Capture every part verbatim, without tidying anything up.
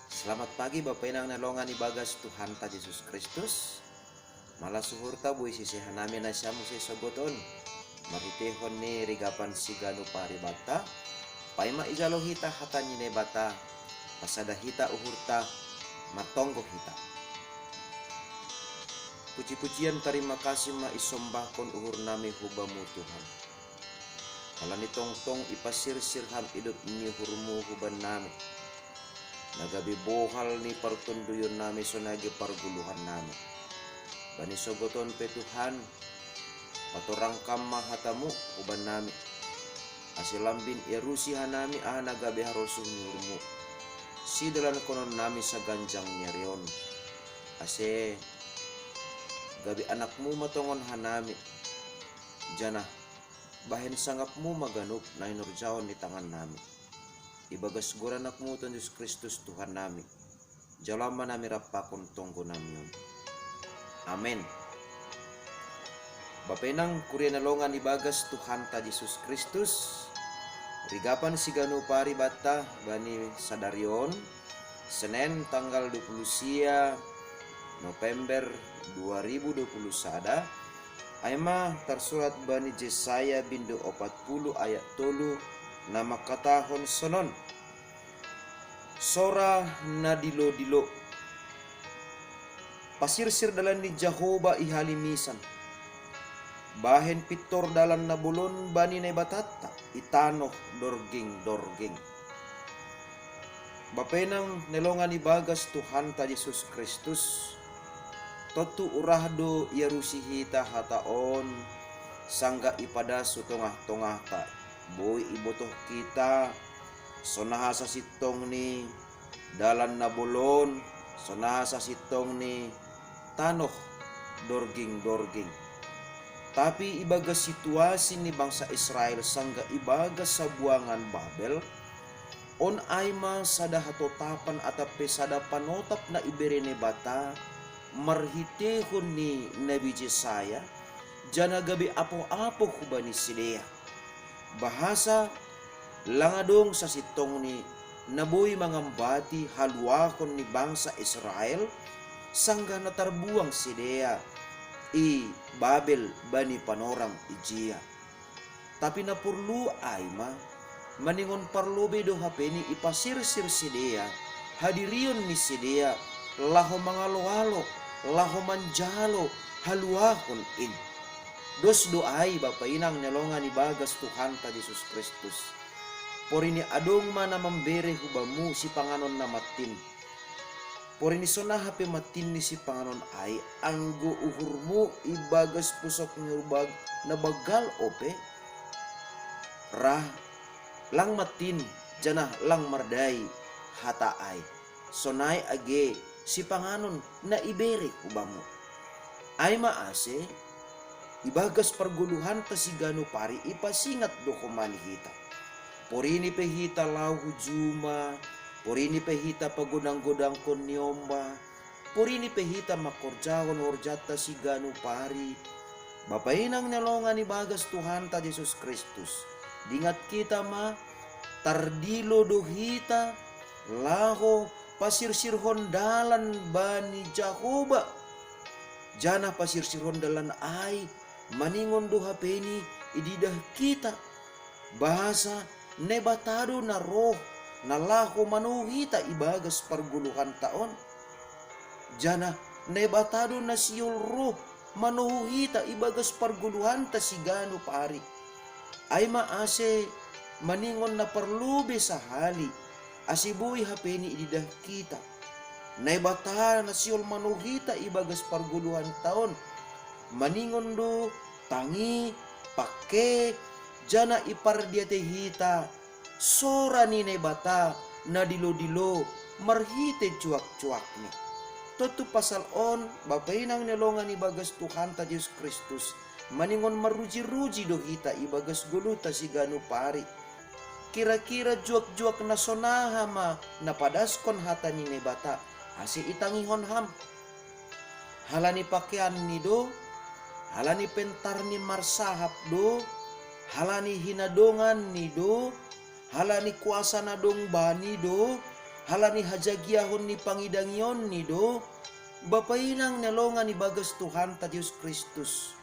Selamat pagi, Bapa Inang na longan ibagas Tuhanta Jesus Kristus. Malas uhurta boi siseha nami na siamu sesogoton. Marhitehon ni rigapan siganup ari banta, paima ijalo hita hata ni Naibata, pasada hita uhurta, martonggo hita. Puji-pujian tarima kasih ma isombahkon uhur nami hu Bamu Tuhan. Halani tongtong ipasirsir Ham idop ni uhurmu hu bannami. Na gabe bohal ni partonduyon nami sonai age pargoluhan nami. Bani sogoton pe Tuhan, patorang Kam ma hatamu hu bannami. Ase lambin iarusi hanami aha na gabe harosuh ni uhurmu. Sidalankonon nami saganjang ni ari on. Ase gabe anakmu ma tongon hanami. Janah bahen sangapmu ma ganup na hinorjahon ni tangan nami. Ibagas goran anakmu Tuhan Jesus Kristus Tuhan nami. Jalo ma nami rap pakon tonggo nami on. Amen. Bapa Inang kuria na longan ibagas Tuhanta Jesus Kristus. Rigapan siganup ari banta bani sadari on, Senen tanggal dua puluh sia November dua ribu dua puluh sada, ai ma tarsurat bani Jesaya bindu opat puluh ayat tolu na mangkatahon sonon. Sora na dilo-dilo. Pasirsir dalan ni Jahowa i halimisan. Bahen pintor dalan na bolon bani Naibatanta i tanoh dorging-dorging. Bapa Inang na longan ibagas Tuhanta Jesus Kristus. Tontu urah do iarusi hita hata on, sanggah ipadas hu tongah-tongahta. Boi ibotoh hita, sonaha sasintongni dalan na bolon, sonaha sasintongni tanoh dorging-dorging. Tapi ibagas situasi ni bangsa Israel sanggah ibagas sabuangan Babel, on ai ma sada hatotapan atap pe sada panotap na ibere Naibata marhitehon ni Nabi Jesaya, janah gabe apoh-apoh hubani sidea. Bahasa lang adong sasintongni na boi mangambati haluahon ni bangsa Israel, sanggah na tarbuang sidea i Babel bani panorang ijia. Tapi na porlu ai ma, maningon parlobei do hapeni ipasirsir sidea hadirion ni sidea, laho mangalo-alo, laho manjalo haluahon in. Dos do ai Bapa Inang na longan ibagas Tuhanta Jesus Kristus. Porini adong ma na mambere hu bamu sipanganon na mattin. Porini sonaha pe mattin ni sipanganon ai, anggo uhurmu ibagas pusok ni uhur na banggal ope, ra lang mattin, janah lang mardai hata ai. Sonai age sipanganon na ibere hu bamu. Ai ma ase, ibagas pargoluhanta siganup ari ipasingat do homa ni hita. Porini pe hita laho hu juma, porini pe hita pagodang-godangkon ni omba, porini pe hita mangkorjahon horjanta siganup ari. Bapa Inang na longan ibagas Tuhanta Jesus Kristus, dingat hita ma, tardilo do hita laho pasirsirhon dalan bani Jahowa, janah pasirsirhon dalan ai maningon do hapeni ididah hita, bahasa Naibata do na roh na laho manuhor hita ibagas pargoluhanta on. Janah Naibata do na sihol roh manuhor hita ibagas pargoluhanta siganup ari. Ai ma ase maningon na parlobei sahali, ase boi hapeni ididah hita. Naibata na sihol manuhor hita ibagas pargoluhanta on. Maningon do tangi, pangke, janah ipardiatei hita sora ni Naibata na dilo-dilo marhitei juak-juakni. Tontu pasal on, Bapa Inang na longan ibagas Tuhanta Jesus Kristus, maningon maruji-ruji do hita ibagas goluhta siganup ari. Kira-kira juak-juak na sonaha ma na padaskon hata ni Naibata, ase itangihon ham? Halani pakeanni do, halani pentarni marsahap do, halani hinadonganni do, halani kuasa na dong bani do, Halani hajagiahon ni pangidangionni do, Bapa inang ni longan ibagas Tuhanta Jesus Kristus.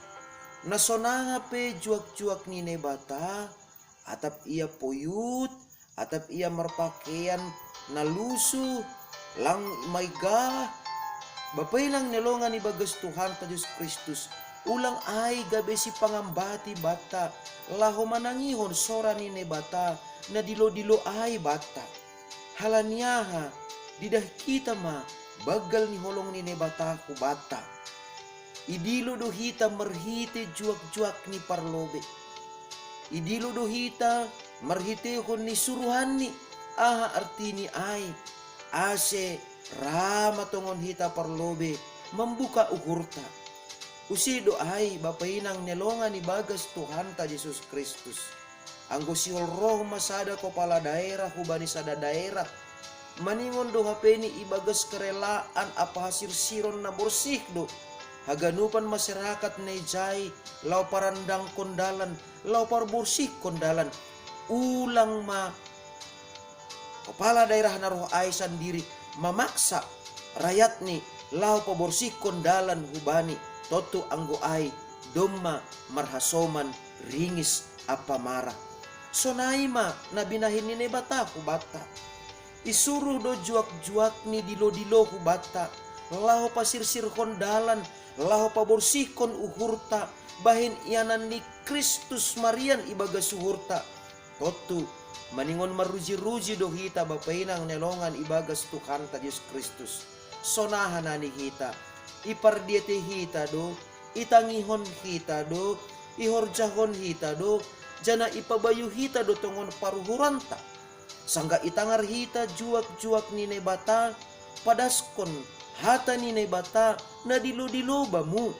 Na sonanga pe juak-juak ni Naibata, atap ia poyut, atap ia marpakean na lusu, lang maiga, Bapa inang ni longan ibagas Tuhanta Jesus Kristus, ulang ai gabe sipangambati banta, laho manangihon sora ni Naibata, na dilo-dilo ai banta. Halani aha, didah hita ma banggal ni holong ni Naibata hu banta. Idilo do hita marhite juak-juak ni parlobei. Idilo do hita marhitehon ni suruhanni, aha artini ai, ase ra ma tongon hita parlobei mambuka uhurta. Usi do ai Bapa inang ni longan ibagas Tuhanta Jesus Kristus. Anggo sihol roh ma sada kopala daerah hubani sada daerah, maningon do hapeni ibagas kerelaan apa hasirsiron na borsih do haganupan masyarakat na ijai, laho parandangkon dalan, laho parborsihkon dalan. Ulang ma kopala daerah na roh ai sandiri mamaksa rayatni laho paborsihkon dalan hubani, tontu anggo ai domma marhasoman ringis ampa mara. Sonai ma na binahen ni Naibata hu banta. Isuruh do juak-juak ni dilo-dilo hu banta, laho pasirsirhon dalan, laho paborsihkon uhurta, bahen ianan ni Kristus marian ibagas uhurta. Tontu, maningon maruji-ruji do hita Bapa inang ni longan ibagas Tuhanta Jesus Kristus. Sonaha nani hita, ipardiatei hita do, itangihon hita do, ihorjahon hita do, janah ipabayu hita do tongon paruhuranta. Sanggah itangar hita juak-juak ni Naibata, padaskon hata ni Naibata na dilo-dilo bamu,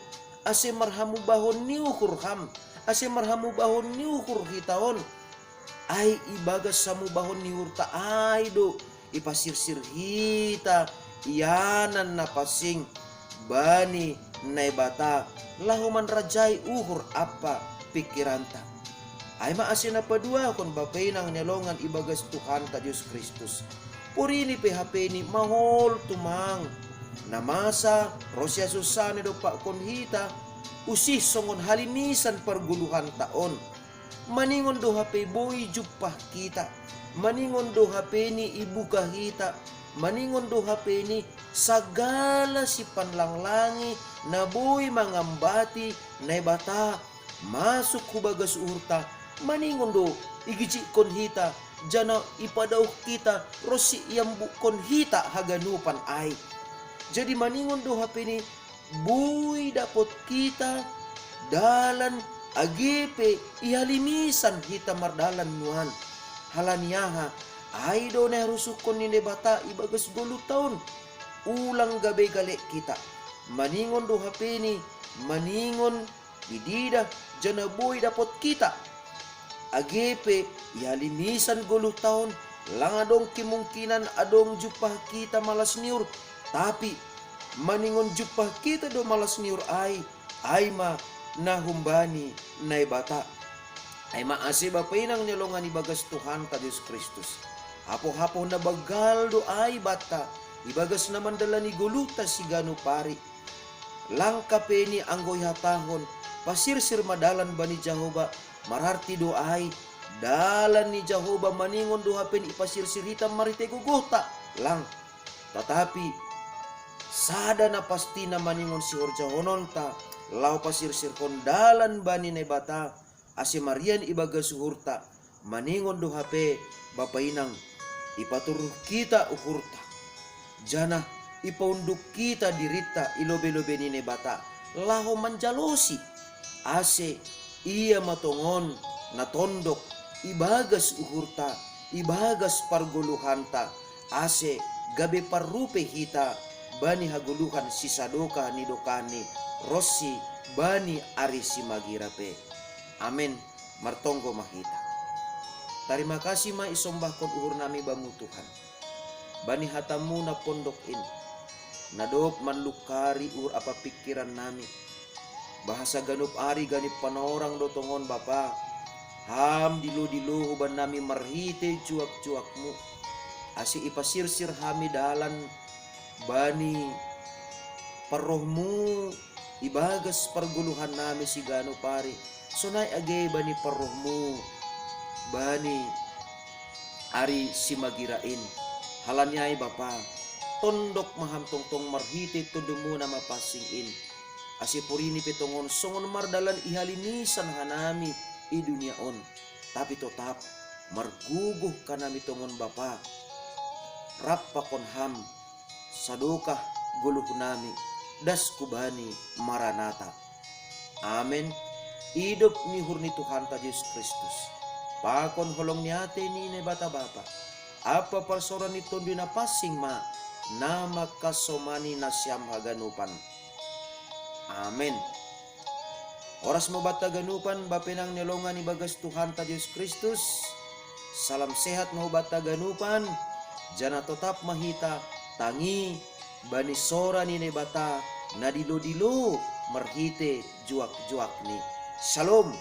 ase marhamubahon ni uhur ham, ase marhamubahon ni uhur hita on. Ai ibagas hamubahon ni uhurta ai do ipasirsir hita ianan na pansing bani Naibata, laho manrajai uhur ampa pingkiranta. Ai ma ase na paduahon Bapa inang ni longan ibagas Tuhanta Jesus Kristus. Porini pe hapeni mahol tumang. Na masa ro sian sunsana dompakkon hita, usih songon halimisan pargoluhanta on. Maningon do hape boi jumpah hita, maningon do hapeni ibuka hita, maningon do hapeni sagala sipanlanglangi na boi mangambati Naibata masuk hu bagas uhurta, maningon do igijikkon hita, janah ipadauh hita ronsi iambukkon hita haganupan ai. Jadi maningon do hapeni boi dapot hita dalan age pe ihalimisan hita mardalan nuan. Halani aha? Ai do na iharusukkon ni Naibata ibagas goluhta on. Ulang gabe galek hita. Maningon do hapeni, maningon ididah, janah boi dapot hita. Age pe ihalimisan goluhta on, lang adong kemungkinan adong jumpah hita malas ni uhur, tapi maningon jumpah hita do malas ni uhur ai, ai ma na humbani Naibata. Ai ma ase Bapa inang ni longan ibagas Tuhanta Jesus Kristus. Hapoh-hapoh na banggal do ai banta, ibagas na mandalani goluhta siganup ari. Lang hapeni anggo ihatahon, pasirsir ma dalan bani Jahowa, mararti do ai, dalan ni Jahowa maningon do hapeni ipasirsir hita marhite gogohta, lang. Tatapi, sada na pasti na maningon sihorjahononta, laho pasirsirhon dalan bani Naibata, ase marian ibagas uhurta, maningon do hape Bapa inang, ipaturuh hita uhurta, janah ipaunduk hita dirinta i lobei-lobei ni Naibata, laho manjalosi, ase Ia ma tongon na tondok ibagas uhurta, ibagas pargoluhanta, ase gabe parrupei hita bani hagoluhan sisadokah ni dokahni ronsi bani ari simagira pe. Amen. Martonggo ma hita. Tarima kasih ma isombahkon uhurnami Bamu Tuhan, bani hataMu na pondok in, na dob manlungkari uhur ampa pingkirannami. Bahasa ganup ari ganup panorang do tongon Bapa, Ham dilo-dilohu bannami marhite juak-juakMu. Asi ipasirsir hami dalan bani parrohmu ibagas pargoluhan nami siganup ari, sonai age bani parrohmu bani ari simagira in. Halani ai Bapa, tondok ma ham tongtong marhite Tondimuna mapansing in. Asi porini pe tongon songon mardalan i halimisan hanami i dunia on, tapi totap margogoh hanami tongon Bapa, rap pakon ham sadokah goluh nami, das hubani Maranata. Amen. Idop ni uhur ni Tuhanta Jesus Kristus, pakon holong ni atei ni Naibata Bapa, ampa parsaoran ni Tonduy Napansing ma na mangkasomani nasiam haganupan. Amen. Horas ma hubanta ganupan bapenang ni longan ibagas Tuhanta Jesus Kristus. Salam sehat ma hubanta ganupan, janah totap ma hita tangi bani sora ni Naibata na dilo-dilo marhite juak-juakni. Shalom.